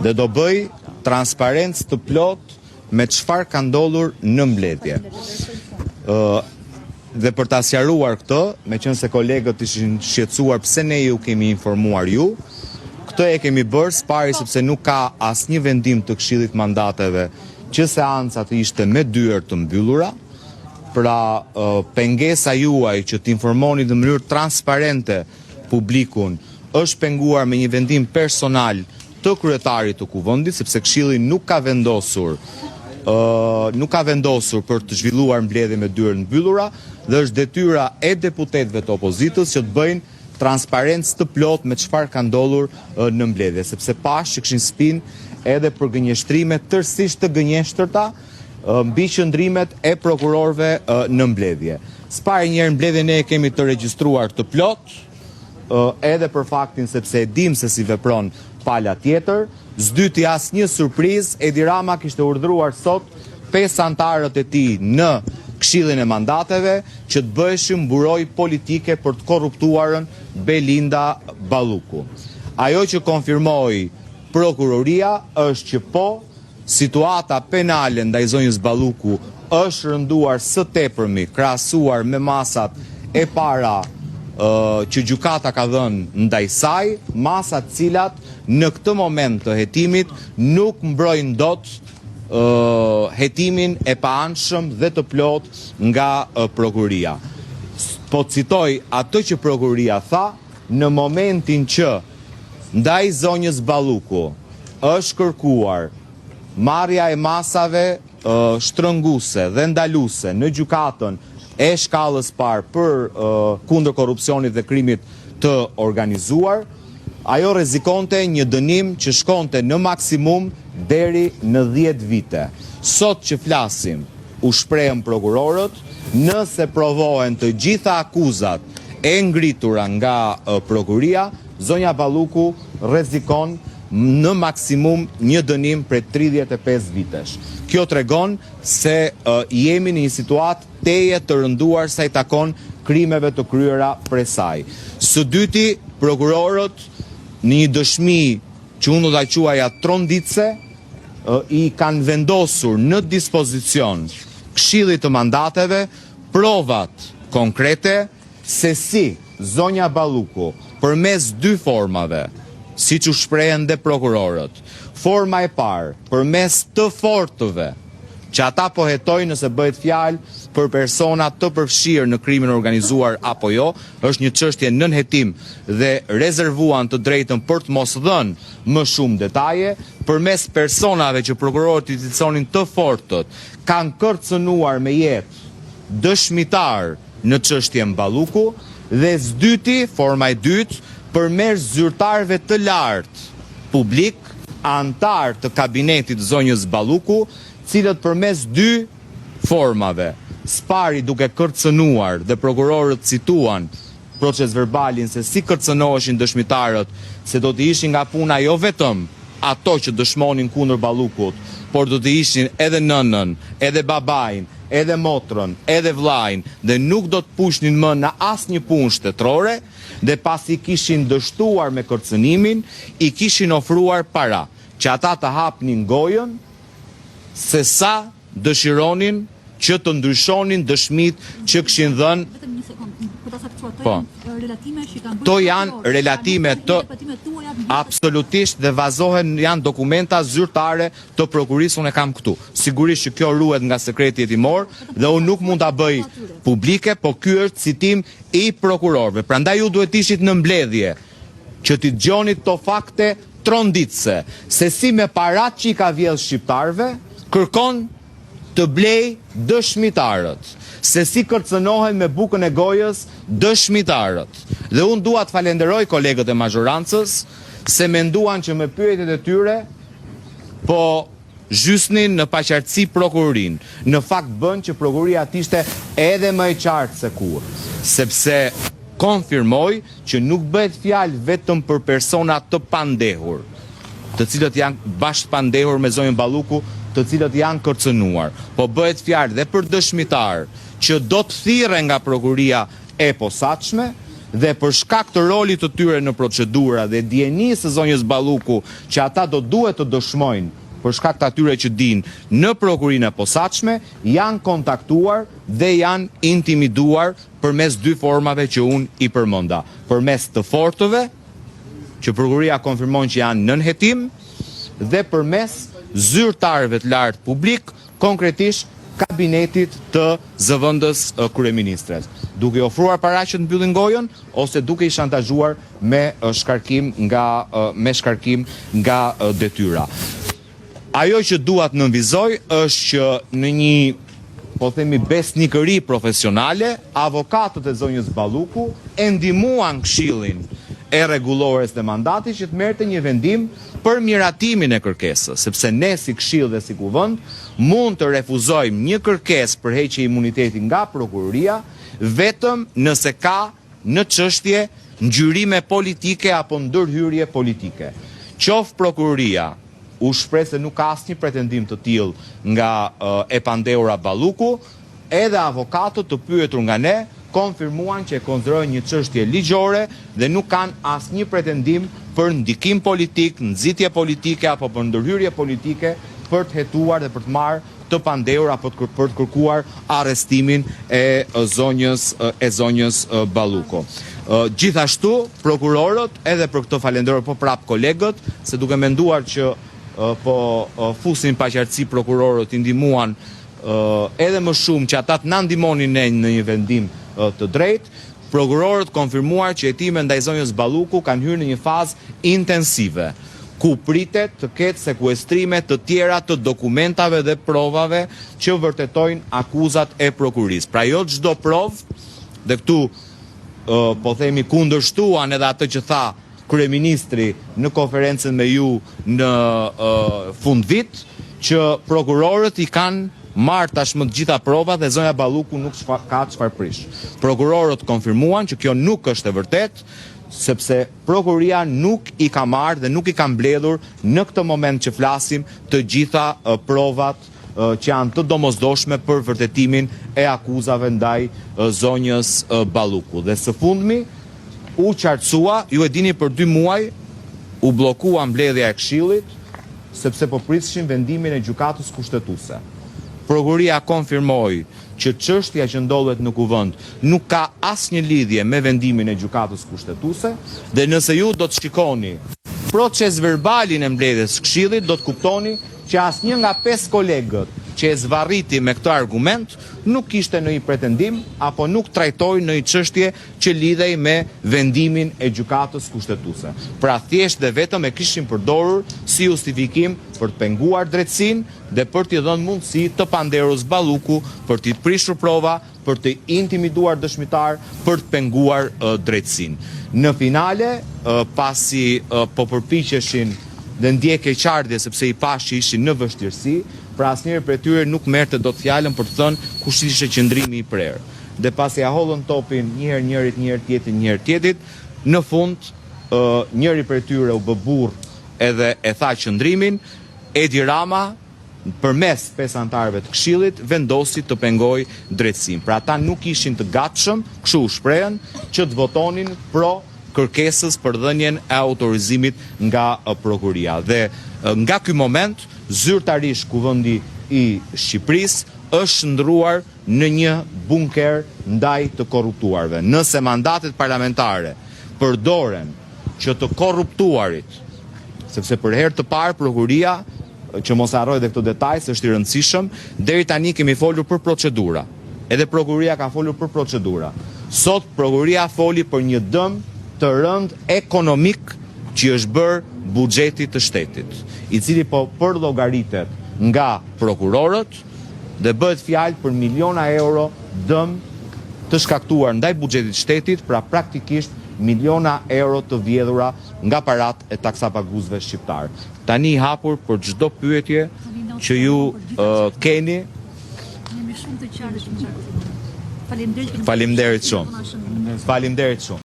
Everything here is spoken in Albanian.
Dhe do bëj transparencë të plotë me çfarë ka ndodhur në mbledhje. Ë dhe për ta sqaruar këtë, meqenëse kolegët ishin shqetësuar pse ne ju kemi informuar ju, këtë e kemi bërë së pari sepse nuk ka asnjë vendim të Këshillit të Mandateve që seanca të ishte me dyer të mbyllura. Pra, pengesa juaj që të informoni në mënyrë transparente publikun është penguar me një vendim personal të kryetarit të Kuvendit, sepse Këshilli nuk ka vendosur nuk ka vendosur për të zhvilluar mbledhje me dyer të mbyllura dhe është detyra e deputetëve të opozitës që të bëjnë transparencë të plotë me çfarë ka ndodhur në mbledhje, sepse pashë që kishin spin edhe për gënjeshtrime tërësisht të gënjeshtërta mbi qëndrimet e prokurorëve në mbledhje. Së pari njëherë mbledhjen ne e kemi të regjistruar të plotë, edhe për faktin sepse e dimë se si vepron pala tjetër. Së dyti asnjë surprizë, Edi Rama kishte urdhëruar sot pesë anëtarët e tij në Këshillin e Mandateve që të bëheshin mburojë politike për të korruptuarën Belinda Balluku. Ajo që konfirmoi prokuroria është që po, Situata penale ndaj zonjës Balluku është rënduar së tepërmi krahasuar me masat e para që gjykata ka dhënë ndaj saj, masa të cilat në këtë moment të hetimit nuk mbrojnë dot hetimin e paanshëm dhe të plotë nga prokuroria. Po citoj atë që prokuroria tha, në momentin që ndaj zonjës Balluku është kërkuar marrja e masave shtrënguese dhe ndaluese në gjykatën e shkallës parë për kundër korrupsionit dhe krimit të organizuar, ajo rrezikonte një dënim që shkonte në maksimum deri në 10 vite. Sot që flasim, u shprehën prokurorët, nëse provohen të gjitha akuzat e ngritura nga prokuroria, zonja Balluku rrezikon në maksimum një dënim prej 35 vitesh. Kjo tregon se jemi në një situatë tejet të rënduar sa i takon krimeve të kryera prej saj. Së dyti, prokurorët në një dëshmi që unë do ta quaja tronditëse, i kanë vendosur në dispozicion Këshillit të Mandateve provat konkrete se si zonja Balluku përmes dy formave, siç u shprehën dhe prokurorët, forma e parë përmes të fortëve, që ata po hetojnë nëse bëhet fjalë për persona të përfshirë në krimin e organizuar apo jo, është një çështje nën hetim dhe rezervuan të drejtën për të mos dhënë më shumë detaje, përmes personave që prokurorët i cilësonin të fortët, kanë kërcënuar me jetë dëshmitarë në çështjen Balluku dhe së dyti, forma e dytë, përmes zyrtarëve të lartë publikë, anëtarë të kabinetit të zonjës Balluku, cilët përmes dy formave, së pari duke kërcënuar dhe prokurorët cituan procesverbalin se si kërcënoheshin dëshmitarët se do t'i hiqnin nga puna jo vetëm ato që dëshmonin kundër Ballukut, por do t'i hiqnin edhe nënën, edhe babain, edhe motrën, edhe vëllain dhe nuk do të pushnin më në asnjë punë shtetërore dhe pasi kishin dështuar me kërcënimin, i kishin ofruar para që ata të hapnin gojën se sa dëshironin që të ndryshonin dëshmitë që kishin dhënë. Vetëm një sekondë, për ta saktësuar, këto Po. janë relatime që kanë bërë Këto janë relatime të absolutisht dhe bazohen janë dokumenta zyrtare të prokurorisë unë e kam këtu. Sigurisht që kjo ruhet nga sekreti hetimor dhe unë nuk mund ta bëj publike, po ky është citim i prokurorëve. Prandaj ju duhet ishit në mbledhje që t'i dëgjoni këto fakte tronditëse, se si me paratë që i ka vjedhë shqiptarëve, kërkon të blejë dëshmitarët, se si kërcënohen me bukën e gojës dëshmitarët. Dhe unë dua të falenderoj kolegët e mazhorancës se menduan që me pyetjet e tyre po zhysnin në paqartësi prokurorinë. Në fakt bënë që prokuroria të ishte edhe më e qartë se kurrë, sepse konfirmoi që nuk bëhet fjalë vetëm për persona të pandehur, të cilët janë bashkëpandehur me zonjën Balluku, të cilët janë kërcënuar, po bëhet fjalë dhe për dëshmitarë që do të thirren nga prokuroria e posaçme. Dhe për shkak të rolit të tyre në procedura dhe dijenisë së zonjës Balluku që ata do duhet të dëshmojnë për shkak të atyre që dinë në Prokurorinë e Posaçme, janë kontaktuar dhe janë intimiduar përmes dy formave që unë i përmenda, përmes të fortëve, që prokuroria konfirmon që janë nën hetim, dhe përmes zyrtarëve të lartë publikë, konkretisht kabinetit të zëvendës kryeministres, duke i ofruar para që të mbyllin gojën ose duke i shantazhuar me shkarkim nga me shkarkim nga detyra. Ajo që dua të nënvizoj është që në një po themi besnikëri profesionale, avokatët e zonjës Balluku e ndihmuan Këshillin e Rregullores dhe Mandatit që të merrte një vendim për miratimin e kërkesës, sepse ne si Këshill dhe si Kuvend mund të refuzojmë një kërkesë për heqje imuniteti nga Prokuroria vetëm nëse ka në çështje ngjyrime politike apo ndërhyrje politike. Qoftë Prokuroria u shpreh se nuk ka asnjë pretendim të tillë nga e pandehura Balluku, edhe avokatët të pyetur nga ne konfirmuan që e konsiderojnë një çështje ligjore dhe nuk kanë asnjë pretendim për ndikim politik, nxitje politike apo për ndërhyrje politike për të hetuar dhe për të marrë të pandehur apo për të kërkuar arrestimin e zonjës e zonjës Balluku. Gjithashtu, prokurorët, edhe për këtë falenderoj po prapë kolegët, se duke menduar që po fusin paqartësi prokurorët i ndihmuan edhe më shumë që ata të na ndihmonin ne në një vendim të drejtë, prokurorët konfirmuar që hetimet ndaj zonjës Balluku kanë hyrë në një fazë intensive. ku pritet të ketë sekuestrime të tjera të dokumentave dhe provave që vërtetojnë akuzat e prokurorisë. Pra jo çdo provë, dhe këtu po themi kundërshtuan edhe atë që tha kryeministri në konferencën me ju në fundvit, që prokurorët i kanë marrë tashmë të gjitha provat dhe zonja Balluku nuk ka çfarë prish. Prokurorët konfirmuan që kjo nuk është e vërtetë, sepse Prokuroria nuk i ka marrë dhe nuk i ka mbledhur në këtë moment që flasim të gjitha provat që janë të domosdoshme për vërtetimin e akuzave ndaj zonjës Balluku. Dhe së fundmi u qartësua, ju e dini për dy muaj u bllokua mbledhja e Këshillit sepse po prisshim vendimin e Gjykatës Kushtetuese. Prokuroria konfirmoi që çështja që ndodhet në Kuvend nuk ka asnjë lidhje me vendimin e Gjykatës Kushtetuese dhe nëse ju do të shikoni procesverbalin e mbledhjes së Këshillit do të kuptoni që asnjë nga pesë kolegët që e zvarriti me këtë argument nuk kishte ndonjë pretendim apo nuk trajtoi ndonjë çështje që lidhej me vendimin e Gjykatës Kushtetuese. Pra thjesht dhe vetëm e kishin përdorur si justifikim për të penguar drejtësinë dhe për t'i dhënë mundësi të pandehurës Balluku për t'i prishur prova, për të intimiduar dëshmitarë, për të penguar drejtësinë. Në finale, pasi po përpiqeshin dhe ndjej keqardhje sepse i pashë që ishin në vështirësi, pra asnjëri prej tyre nuk merrte dot fjalën për të thënë kush ishte qëndrimi i prerë. Dhe pasi ia hodhën topin një herë njërit, një herë tjetrit, një herë tjetrit, në fund njëri prej tyre u bë burrë edhe e tha qëndrimin, Edi Rama, përmes pesë anëtarëve të Këshillit, vendosi të pengojë drejtësinë. Pra ata nuk ishin të gatshëm, kështu u shprehën, që të votonin pro kërkesës për dhënien e autorizimit nga prokuroria. Dhe nga ky moment, zyrtarisht Kuvendi i Shqipërisë është shndërruar në një bunker ndaj të korruptuarve. Nëse mandatet parlamentare përdoren që të korruptuarit, sepse për herë të parë prokuroria, që mos e harroj dhe këtë detaj se është i rëndësishëm, deri tani kemi folur për procedura. Edhe prokuroria ka folur për procedura. Sot prokuroria foli për një dëm të rëndë ekonomik që i është bërë buxhetit të shtetit, i cili po përllogaritet nga prokurorët, dhe bëhet fjalë për miliona euro dëm të shkaktuar ndaj buxhetit të shtetit, pra praktikisht miliona euro të vjedhura nga paratë e taksapaguesve shqiptarë. Tani i hapur për çdo pyetje që ju keni. Jemi shumë të qartë dhe shumë qartë. Faleminderit shumë. Faleminderit shumë.